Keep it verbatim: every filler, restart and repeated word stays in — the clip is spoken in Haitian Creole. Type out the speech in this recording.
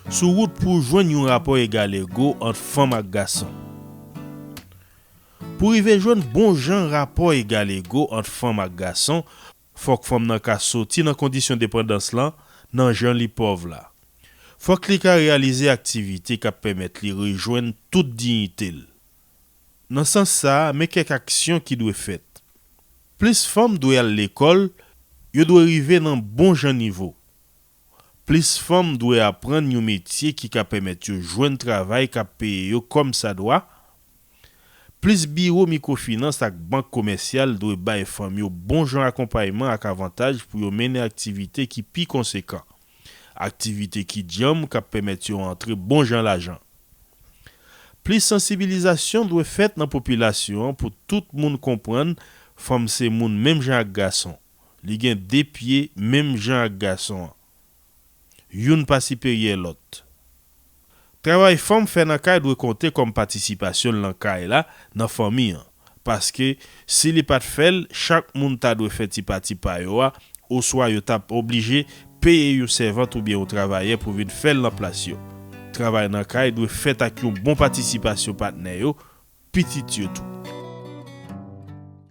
Sou wout pou w jwenn yon rapò egal ego ant fanm ak gason. Pou rive jwenn bon jan rapò egal ego ant fanm ak gason, fòk fanm nan ka soti nan kondisyon depandans lan, nan jan li pòv la. Fòk li ka reyalize aktivite k ap pèmèt li rejwenn tout diyite l. Nan sans sa a, men kèk aksyon ki dwe fèt. Plis fanm dwe al lekòl, yo dwe rive nan bon jan nivo. Plis fanm dwe aprann yon metye ki ka pèmèt yo jwenn travay k ap peye yo kòmsadwa. Plis biwo mikwofinans ak bank komèsyal dwe bay fanm yo bon jan akonpayman ak avantaj pou yo mennen aktivite ki pi konsekan, aktivite ki djanm k ap pèmèt yo antre bon jan lajan. Plis sansibilizasyon dwe fèt nan popilasyon an pou tout moun konprann fanm se moun menm jan ak gason. Li gen de pye menm jan ak gason an. Youn pa siperyè lòt. Travay fanm fè nan kay dwe konte kòm patisipasyon l nan kay la, nan fanmi an. Paske, si li pa t fè l, chak moun ta dwe fè ti pati pa yo a, oswa yo t ap oblije peye yon sèvant oubyen yon travayè pou vin fè l nan plas yo. Travay nan kay dwe fèt ak yon bon patisipasyon patnè yo, pitit yo tou.